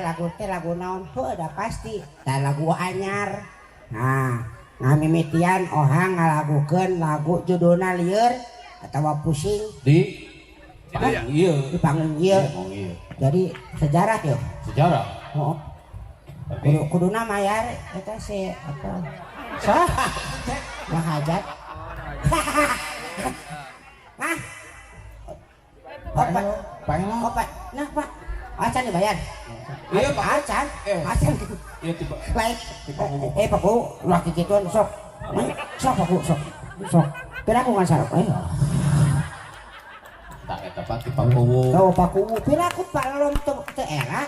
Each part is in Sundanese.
lagu teh lagu naon? Heuh da pasti. Da lagu anyar. Nah, ngamimitian Ohang ngalagukeun lagu judulna Lieur atawa Pusing di panggung ieu. Di panggung ieu. Jadi sejarah ya. Sejarah. Heeh. Kuduna mayar eta si apa? Saha? Mahajat. Hah? Opat. Opat. Nah, Pak. Acan dibayar. Iya, Pak. Acan. Acan. Iya, tiba. Lain. Pak Bu, ulah kikituan sok. Sok Pak Bu, sok. Sok. Pira aku ngan sarap. Ayo. Tak eta Pak ti Pakuwu. Oh, Pakuwu. Pira aku Pak Lom teu era.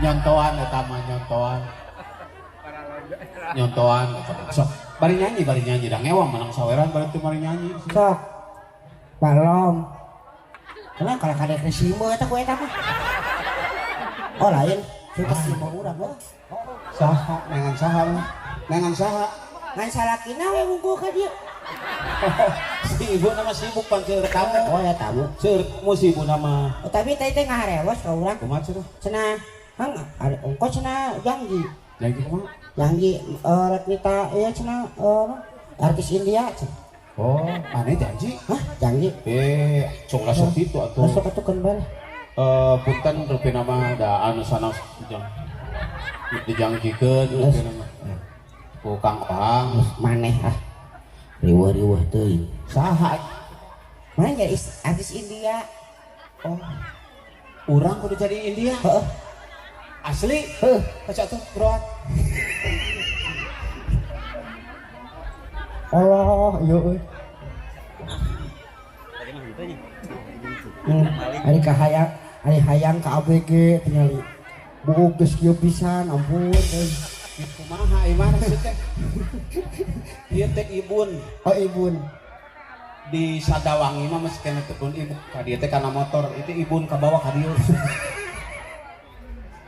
Nyontoan eta mah nyontoan. Nyontoan eta mah. Sok, bari nyanyi da ngewang menang saweran bari teu mari nyanyi. Sok. Pak Lom. Kenapa kalau kadek resimo eta ku eta mah? Oh lain, suka simo urang mah. Saha, nengan saha mah? Nengan saha? Ngan salakina we wungkul ka dieu. Si ibu nama sibuk pan seueur tamu. Oh ya tamu. Seueur mu si ibu nama. Oh, tapi tadi teh ngaharewos ka urang. Kumaha cenah? Cenah, hang ari ongko cenah janji. Janji kumaha? Janji rek nita ieu cenah artis India cenah. Oh, mana janji? Hah, janji? Sok lah sok itu atuh. Sok atuh keun bae. Punten rupina mah da anu sanes dijangkikeun rupina mah. Ku Kang Ohang maneh ah. Riweuh-riweuh teuing. Saha? Mana jadi artis India? Oh. Urang kudu jadi India? Heeh. Asli? Heeh. Kaca tuh beroat. Allah, iya euy. Ari kahayang, ari hayang ka ABG tingali. Buuk geus kieu pisan, ampun euy. Kumaha ieu mah maksud teh? Ieu teh ibun. Oh, ibun. Di Sadawangi mah masih kena tepun ibu. Ka dieu teh kana motor, itu ibun ka bawah ka dieu.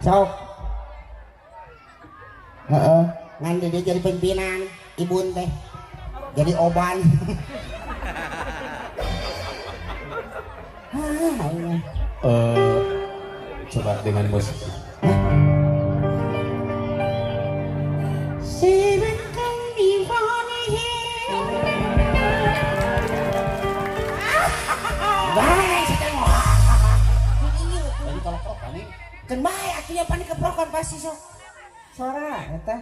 Sok. Heeh, ngan dia jadi pimpinan ibun teh. Jadi oban. Coba dengan musik. Kan bae atuh nya panik keprokan pasti sok. Sora eta.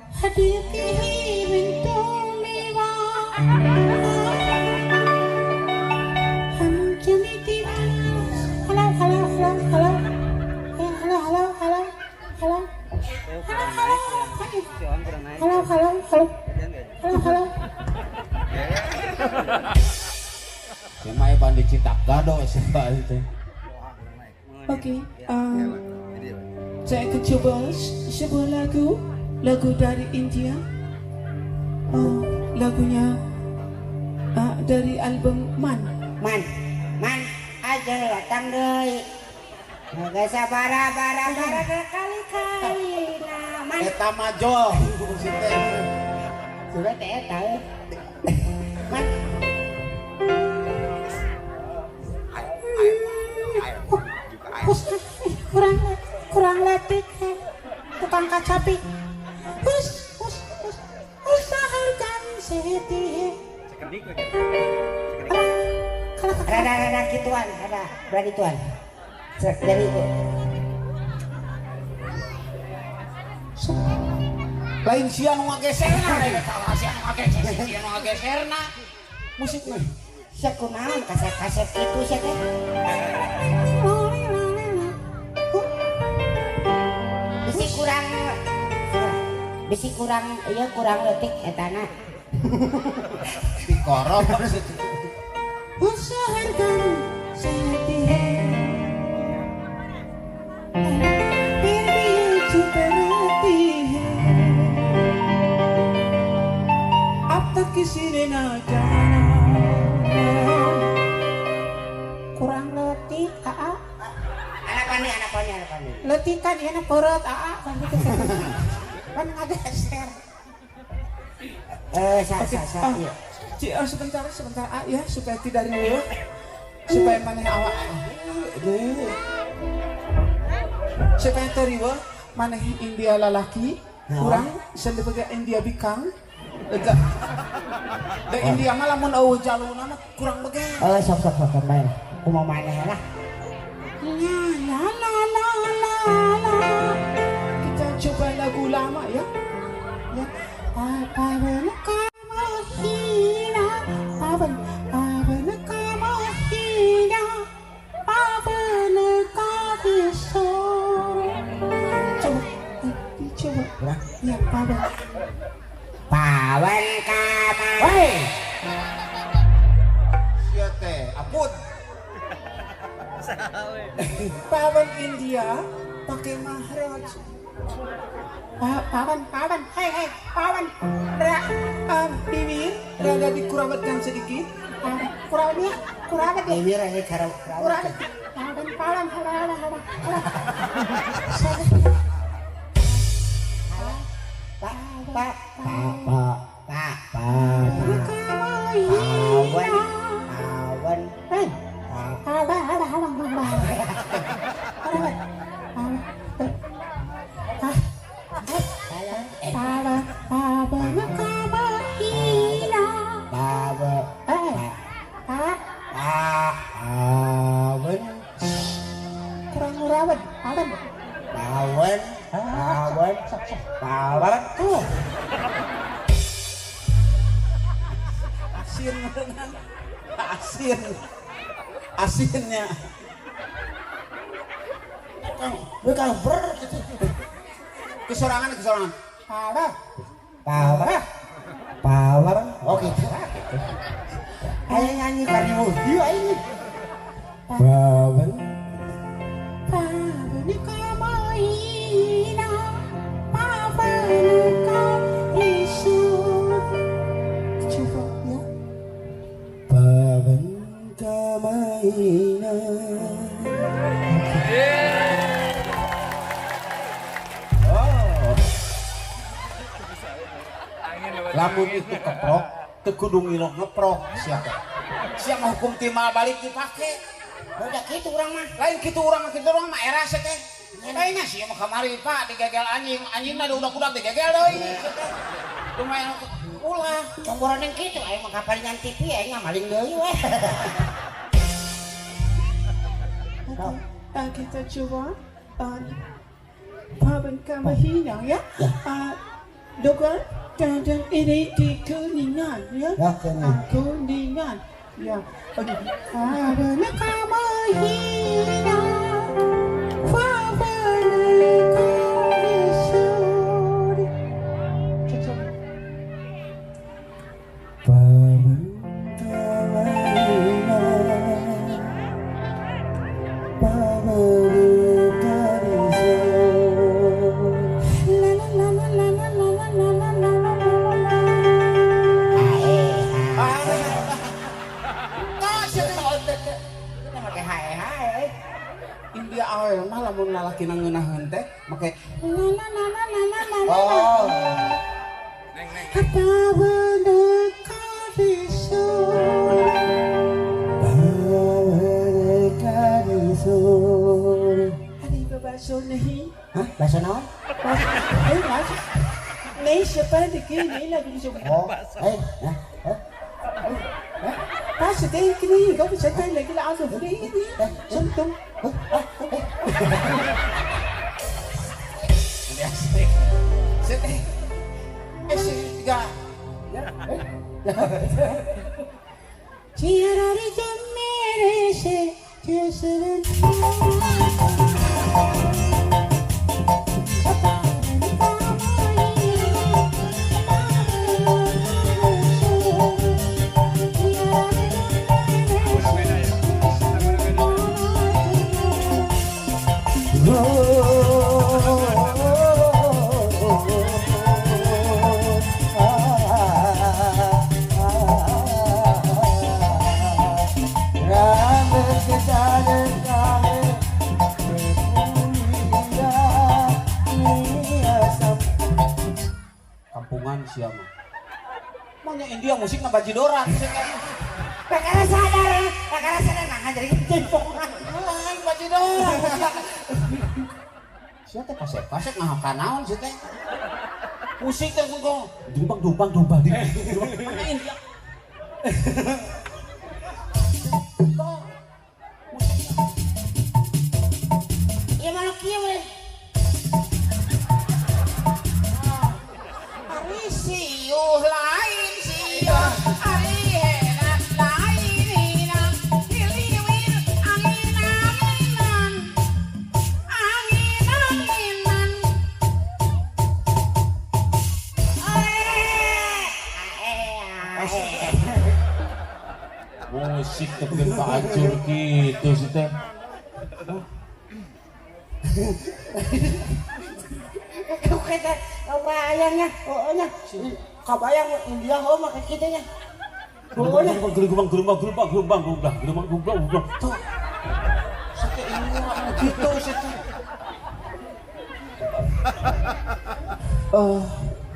Halo halo halo halo halo halo halo halo halo halo halo halo halo. Siapa yang dicitap gado siapa itu? Oke, saya akan coba sebuah lagu dari India. Oh, lagunya dari album Man. Man, Man aja datang deui. Geus sabara bara bara kali-kali nah Man. Eta majol. Sudah teh eta. Man. Kurang letik, tukang kacapi. Hus, hus, hus, usahakan seti. Rada gituan, rada berani tuan. Dari itu. Lain sia nu ngageserna, lain sia nu ngageser, sia nu ngageserna. Musik mah. Sia kunaon kaset-kaset itu sia teh. Bisi kurang iya kurang letik etana. Dikorok. Usahakan seti फिर चुप रहती है अब तक किसी ने ना जाना kurang letik aa anak pani anak pani anak pani letikan ya anak perut aa kan gitu kan ngageser sa iya. Sebentar sebentar ya supaya tidak riuh supaya maneh awak. Siapa yang teriwa? Maneh India lalaki, kurang sebagai India bikang. Da India mah lamun eueuh jaluna mah kurang bege. Oh, sok sok sok bae. Kumaha maneh lah. La la la la la. Kita coba lagu lama ya. Ya. Pawan ka mahina, pawan pawan ka mahina, pawan ka kisor. Coba, dicoba. Ya, pawan. Pawan ka mahina. Sia teh, apun. Pawan India pakai mahraj. Pawan, pawan, hai hai, pawan. Bibir rada dikurawatkan sedikit. Kurawatnya, kurawat ya. Bibir rada kurawat. Pawan, pawan, pawan, pawan. Pak, pak, pak, pak, pawan, pawan, hai. Pawan, pawan. Asin, asin, asinnya. Bukan ber. Kesorangan, kesorangan. Power, power, power. Oke. Ayo nyanyi karimu. Iya ini. Power. Pawan ka mahina, pawan ka lisur. Coba ya. Pawan ka mahina. Lamun itu keprok, teu kudu ngilok ngeprok siapa? Siapa hukum timbal balik dipake? Udah kitu urang mah. Lain kitu urang mah kitu urang mah era sih teh. Lainnya sih mah kamari Pak digegel anjing, anjingna da udak-udak digegel deui. Lumayan ulah. Tong yang kitu aing mah kapalingan TV aing mah maling deui we. Kita coba Pawan ka mahina ya. Dogan dan ini di Kuningan ya. Kuningan ya. Oke. Pawan ka mahina, pawan ka lisur. Cocok. Pawan ka mahina, pawan ka lisur. La la la la la la la la la la la la. India awewe mah lamun lalakina ngeunaheun teh make la la la la la la. Oh. Neng neng. Pawan ka lisur. Pawan ka lisur. Hari bahasa nahi. Hah? Bahasa naon? Eh, bahasa. Nih siapa dikini lagu coba. Oh, eh, nah, eh. Bahasa dikini, kau bisa tanya lagi lah aku ini. Sentuh. Kampungan siapa? Maunya India musik mah bajidoran. Perkara sadar, nah jadi jempokan. Lain bajidoran. Sia teh kasep-kasep ngahakan naon sia teh. Musik teh kok dumbang dumbang dumbang di. Mana India? Kok musik. Ieu mah nu kieu we. Ari siuh lain siuh, ari hena lain hena, hiliwir angin-anginan, angin-anginan. Musik tepin Pak Acur gitu sih teh. Kabayangnya, oh nya, kabayang India oh mah kayak gitu nya. Gelombang gelombang gelombang gelombang gelombang gelombang gelombang gelombang gelombang. Tuh, sakit ini gitu sih teh.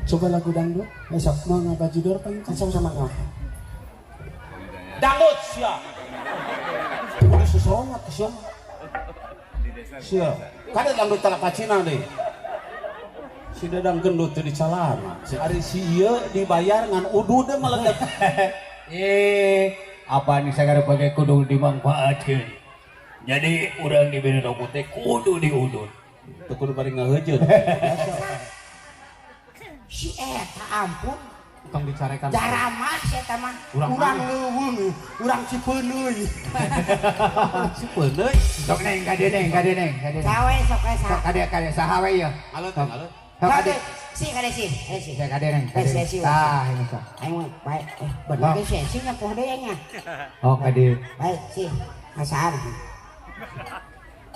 Coba lagu dangdut. Besok mau ngabajidor kan sama-sama nggak? Dangdut sia. Kudu seseorang sia. Sia. Kada dangdut talaka Cina deh. Si Dadang gendut teh di calana. Si ari si ieu dibayar ngan udud deh meledak. Apa nih sagara pakai kudu dimanfaatkeun. Jadi urang diberi rokok teh kudu diudud. Teu kudu bari ngaheujeun. Si eta ampun. Tong dicarekan. Jaramah si eta mah. Urang leuweung, urang Cipeuneuy. Cipeuneuy. Sok neng ka dieu neng, ka dieu neng, ka dieu. Sawe sok we Sok ka dieu ka dieu saha we ieu? Alot alot. Sok ka dieu. Si ka dieu si, si. Ka dieu neng. Si si. Tah ini sok. Aing mah bae. Bener ge si si nya poho deui nya. Oh ka dieu. Bae si. Asaan.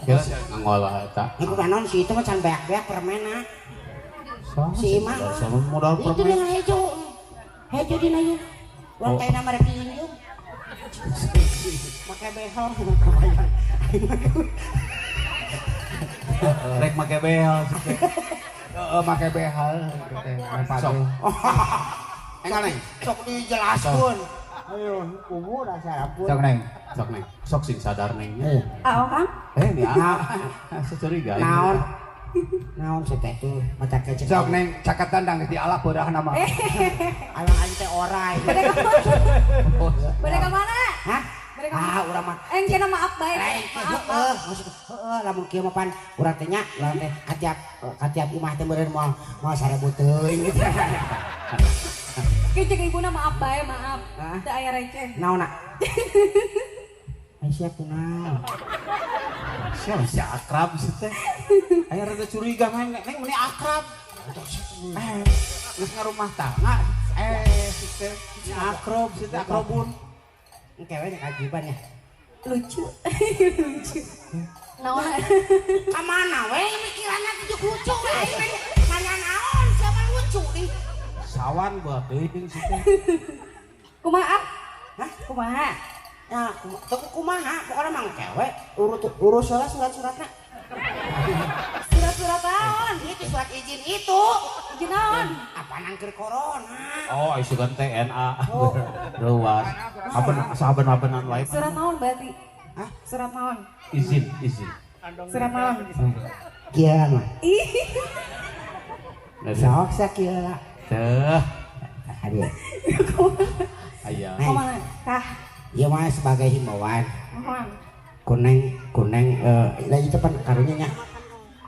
Ya ngolah eta. Iku naon si itu mah can beak-beak permena. Si Imah sama modal permen. Itu dengan hejo. Hejo dina ieu. Urang teh nama rek diinjung. Make behel kabayang. Rek make behel. Heeh make behel teh sok. Enggal neng. Sok dijelaskeun. Ayo kubu rasa ampun. Sok neng. Sok neng. Sok sing sadar neng. Ah, Kang. Ini ah. Securiga. Naon? Naon sih teh tuh mata kecil. Sok neng cakatan dang di ala beurahna mah. Alang aing teh orai. Bade ka mana? Hah? Ah, urang mah. Engke maaf bae. Maaf. Heeh, maksud heeh lamun kieu mah pan urang teh nya, urang teh katiap imah teh meureun moal moal 1000 teuing. Ki jeung ibuna maaf bae, maaf. Teu aya receh. Naonna? Ai sia kunaon? Sia masih akrab sih teh. Aya rada curiga mah neng meni akrab. Geus ngarumah tangga. Si teh akrab sih teh akrabun. Engke we nya kajiban ya. Lucu. Lucu. Naon? Ka mana we mikiranna teh lucu we. Nanya naon siapa lucu nih. Sawan buat teuing sih teh. Kumaha? Hah? Kumaha? Nah, teu kumaha, pokona mah engke we urus heula surat-suratna. Surat-surat naon? Itu surat izin itu. Izin naon? Apaan keur corona? Oh, isukan TNA. Luas. Saben-sabenan wae. Surat naon berarti? Hah? Surat naon? Izin, izin. Surat naon? Kieu mah. Ih. Sok sakieu lah. Teh. Hadir. Aya. Kumaha? Tah. Ieu mah sebagai himbauan. Mohon. Kuneng kuneng lah itu pan karunya nya.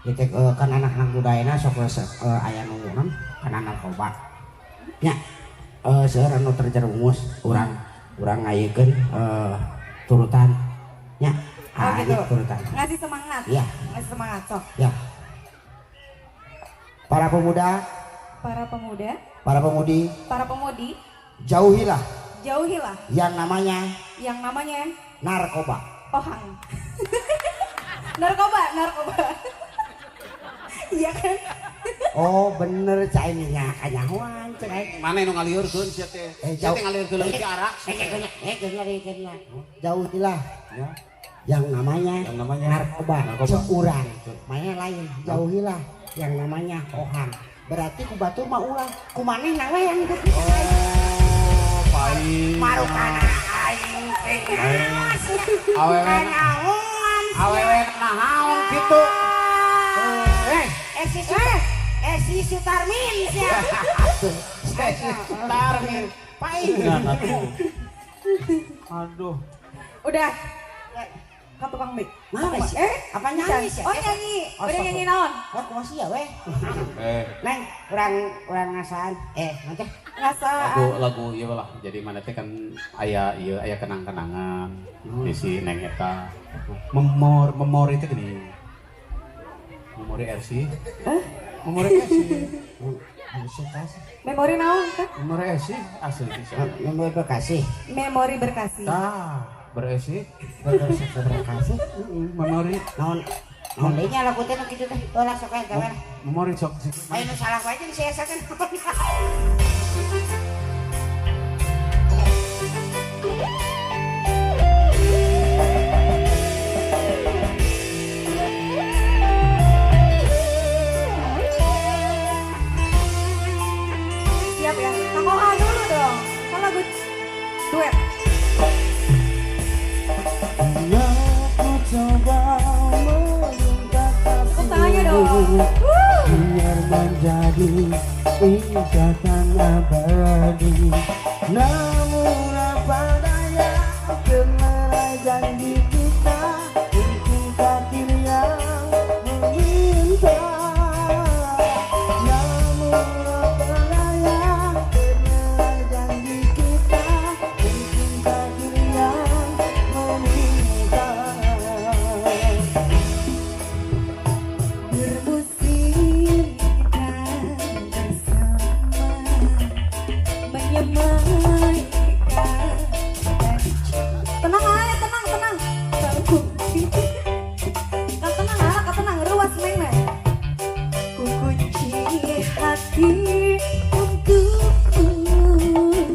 Ieu teh kan anak-anak budayana sok resep aya nu naon kana narkoba. Nya seueur anu terjerumus urang urang ngayekeun turutan nya. Oh gitu. Turutan. Ngasih semangat. Iya. Ngasih semangat sok. Ya. Para pemuda, para pemuda, para pemudi, para pemudi, jauhilah. Jauhilah yang namanya narkoba. Ohang. Narkoba, narkoba. Iya kan? Oh bener cai nya kanyahoan cai. Mana nu ngaliurkeun sia teh? Sia teh ngaliurkeun leutik arak. Jauhilah yang namanya narkoba. Cek urang. Mana lain jauhilah yang namanya ohang. Berarti ku batur mah ulah, ku manehna we yang ikut. Oh, baik. Marukana aing teh. Awewe naon kitu? Esi Sutarmin sia. Esi Sutarmin. Paingan atuh. Aduh. Udah. Ka tukang mic. Nah, apa nyanyi sih? Oh nyanyi. Udah nyanyi naon? Oh, kumaha sih ya weh? Neng, urang ngasaan. Nanti ngasaan. Lagu ieu lah. Jadi mana teh kan aya ieu aya kenang-kenangan di si Neng eta. Memori teh gini. Memori RC. Hah? Memori RC. Memori naon? Memori RC asli pisan. Memori berkasih. Memori berkasih. Tah. Beresi, berkasih, memori, naon, naon deui nya lagu teh nu kitu teh, ulah sok we gawe. Memori sok. Aya nu salah wae jeung si Esa kan. Siap ya, Kang Oha dulu dong. Kan lagu duet. Aku coba meminta kasihmu biar menjadi ikatan abadi. Namun apa daya kemarah janji kita, mungkin takdir yang meminta. Namun apa daya kemarah janji kita, mungkin takdir yang meminta. Bermusim kita bersama menyemai ikatan. Tenang aja, tenang, tenang. Kau tenang, ah, kau tenang, ruas main mah. Ku kunci hati untukmu.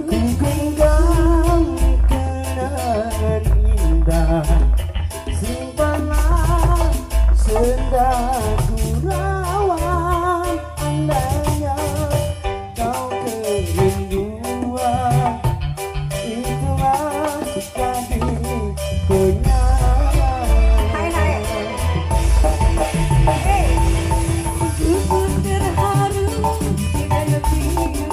Ku genggam kenangan indah, simpanlah senda gurauan. Andainya kau kerinduan, itulah jadi kenangan. Hai hai. Hey. Ku pun terharu dengan pilu.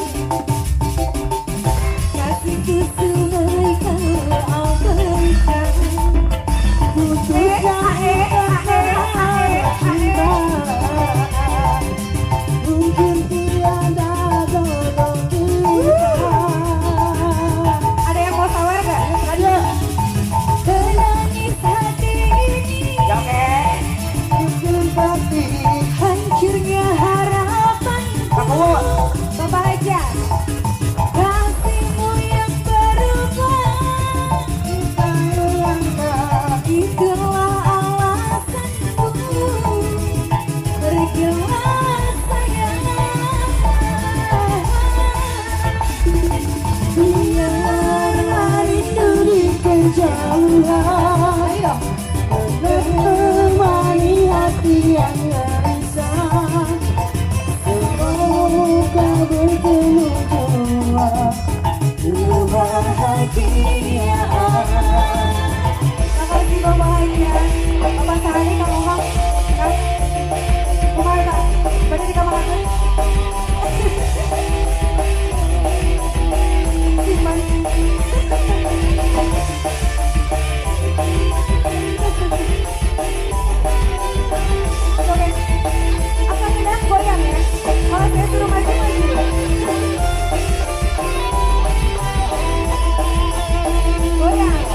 Kasihku sungai kau abaikan. Putusnya cinta, mungkin tiada jodoh kita. Ada yang mau sawer gak? Ada. Menangis hati ini, Mungkin pasti hancurnya harapanku. Bapak aja. Kasihmu yang berubah, kita melangkah. itulah alasanku. Pergilah sayang. Biarlah rindu di kejauhan, Ayo. menemani hati yang gelisah. Semoga bertemu jua kebahagiaan. Makasih Bapak Haji. Bapak Sahani, Kang Ohang. Kang. Kumaha Kak? Bade di kamar aku. Siman. Oke. Asal tidak goyang ya. Kalau saya suruh maju maju. Goyang.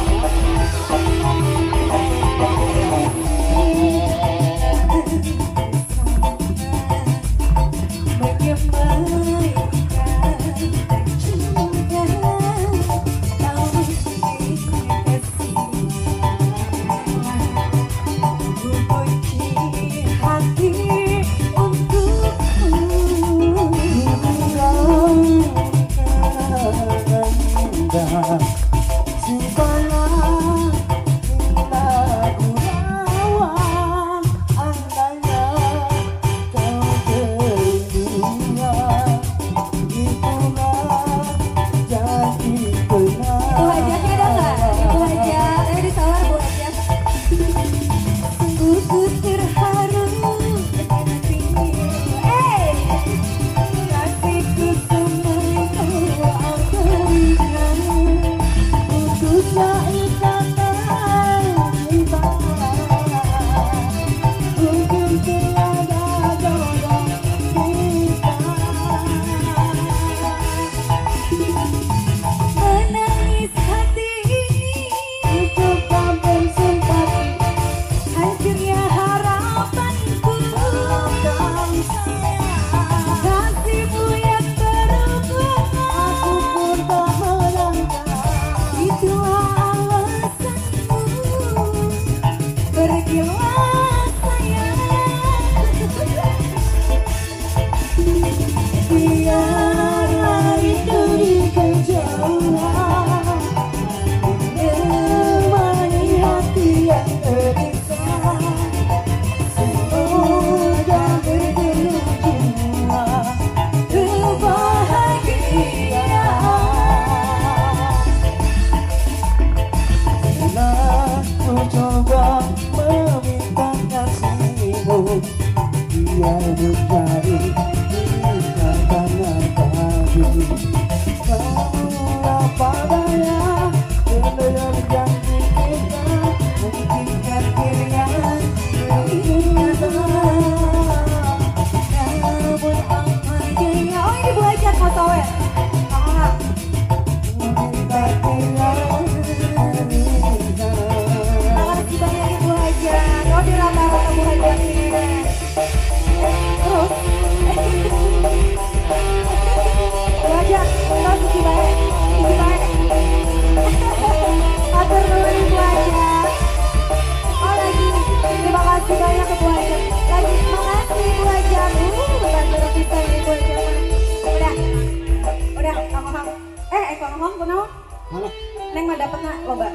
Mana? Neng mah dapetna loba.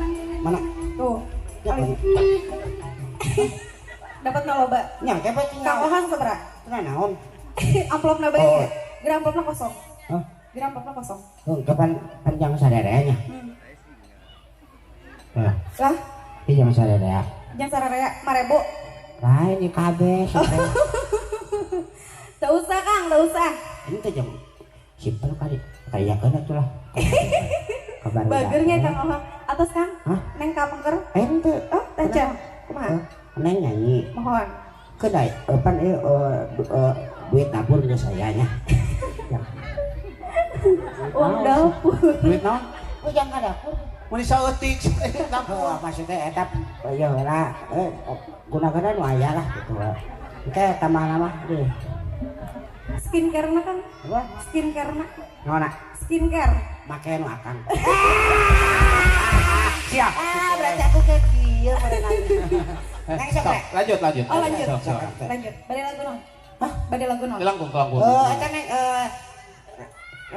Mana? Tuh. Dapetna loba. Nya teh Kang Ohang sabaraha? Teu naon? Amplopna bae. Oh. Geura amplopna kosong. Hah? Geura amplopna kosong. Heuh, kapan panjang sarerea nya? Lah. Lah, Iya sarerea. Jang sararea 5.000. Lain di kabeh sampai. Teu usah Kang, teu usah. Ini teh jang simpel kali. Kayakeun atuh lah. Kabar Bagernya Kang Ohang. Atas Kang? Hah? Neng kapengker. Ente. Oh, teh jang. Kumaha? Neng nyanyi. Mohon. Kedai, pan duit dapur geus aya nya. Uang dapur. Duit naon? Oh, jang ka dapur. Mun saeutik dapur. Oh, maksudnya eta ya heula guna-guna nu aya lah gitu. Engke tambah mah deh. Skincare-na Kang? Apa? Skincare-na. Naonna? Skincare. Make nu akang. Siap. Ah, berarti aku ke kieu meureun. Neng sok lanjut lanjut. Oh, lanjut. Lanjut. Bade lagu naon? Hah? Bade lagu naon? Langkung langkung. Eta neng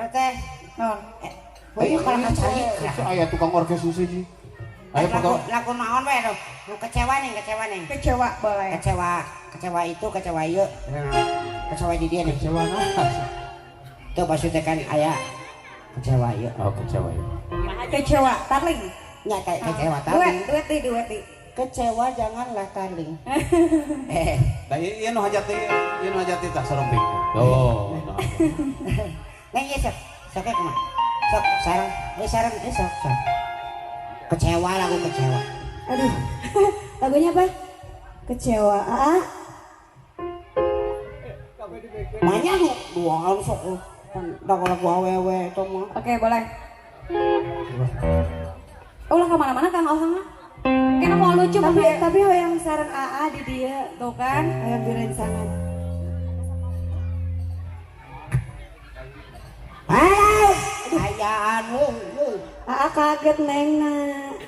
teh naon? Oh, kalau kacari. Aya tukang orkes sih. Ayo lagu naon we tuh. Nu kecewa nih, kecewa nih. Kecewa boleh. Kecewa, kecewa itu, kecewa ieu. Kecewa di dia nih. Kecewa naon? Tuh maksudnya kan aya kecewa ieu. Oh, kecewa ieu. Kecewa, tarling. Nya kayak kecewa tarling. Duet, duet, duet, duet. Kecewa janganlah tarling. Nah, ieu nu hajat ieu nu hajat tah saromping. Tuh. Neng ieu sok. Sok kumaha? Sok sareng, sareng sok sok. Kecewa lagu kecewa. Aduh. Lagunya apa? Kecewa. Aa. Banyak lu dua sok kan lagu awewe itu mah. Oke, boleh. Ulah kemana-mana Kang Ohang mah. Kena mau lucu tapi hoyang sareng AA di dia tuh kan hoyang direncangan. Ah, ayaan lu. AA kaget nengna.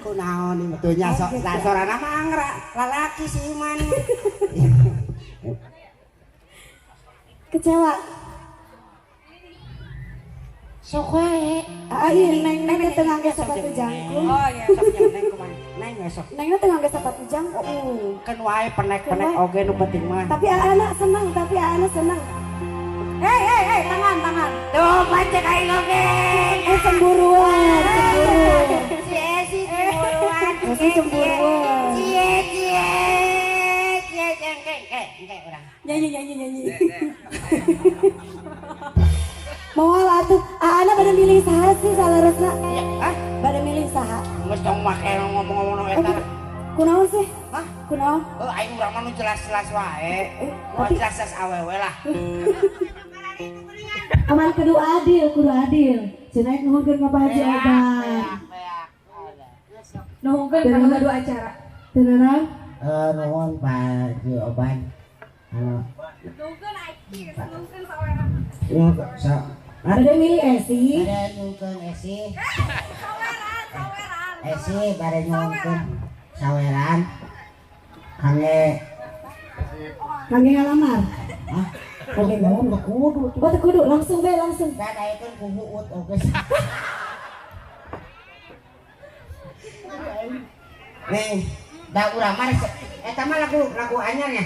Kunaon ieu teu nya sok sorana mah anggra lalaki si Iman. Kecewa. Sok wae. AA ieu neng neng teu ngangge sepatu jangkung. Oh iya, sok neng kumaha? Neng sok. Nengna teu ngangge sepatu jangkung. Keun wae penek-penek oge nu penting mah. Tapi AA na seneng, tapi AA na seneng. Hei, hei, hei, tangan, tangan. Tuh, pancek aing oge. Cemburuan, cemburu. Si Esi cemburuan. Esi cemburuan. Cie, cie, cie, engke, engke, engke urang. Nyanyi, nyanyi, nyanyi. Moal atuh, Aana pada milih saha sih saleresna? Hah? Pada milih saha? Geus tong make ngomong-ngomong eta. Kunaon sih? Hah? Kunaon? Heuh, aing urang mah nu jelas-jelas wae. Nu jelas-jelas awewe lah. Aman kudu adil, kudu adil. Cenah nuhunkeun ka Pak Haji Oban. Nuhunkeun kana gaduh acara. Teu naon? Nuhun Pak Haji Oban. Anu. Nuhunkeun aki, nuhunkeun saweran. Sa bade milih Esi. Bade nuhunkeun Esi. Saweran, saweran. Esi bade nuhunkeun saweran. Kangge kangge ngalamar. Hah? Kangge ngalamar teu kudu. Oh teu kudu, langsung bae langsung. Da daekeun ku huut oge. Neng, da urang mah eta mah lagu anyar nya.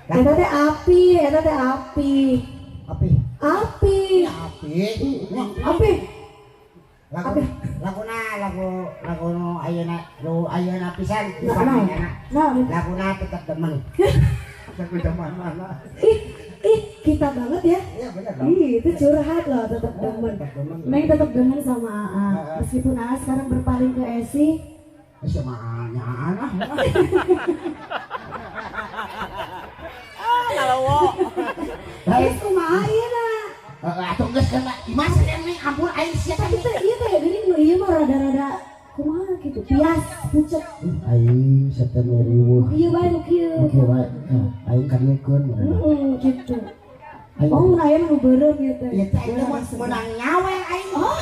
Eta teh api, eta teh api. Api. Api. Api. Api. Lagu laguna lagu lagu nu ayeuna nu ayeuna pisan Nah, laguna tetep demen. Lagu zaman mana? Ih, ih, kita banget ya. Iya benar dong. Ih, itu curhat loh, tetep demen. Neng tetep demen sama AA. Meskipun AA sekarang berpaling ke Esi. Sama AA-nya ah. Ngalowo. Geus kumaha ieu na? Atuh geus kena Imas neng ampun aing sia Tapi teh ieu teh geuning nu ieu mah rada-rada kumaha gitu. Pias, pucet. Aing setan riweuh. Ieu bae nu kieu. Kieu bae. Aing kadiekeun. Heeh, gitu. Oh, mun aya nu beureum ieu teh. Ieu teh aing mah meunang nyawe aing. Oh,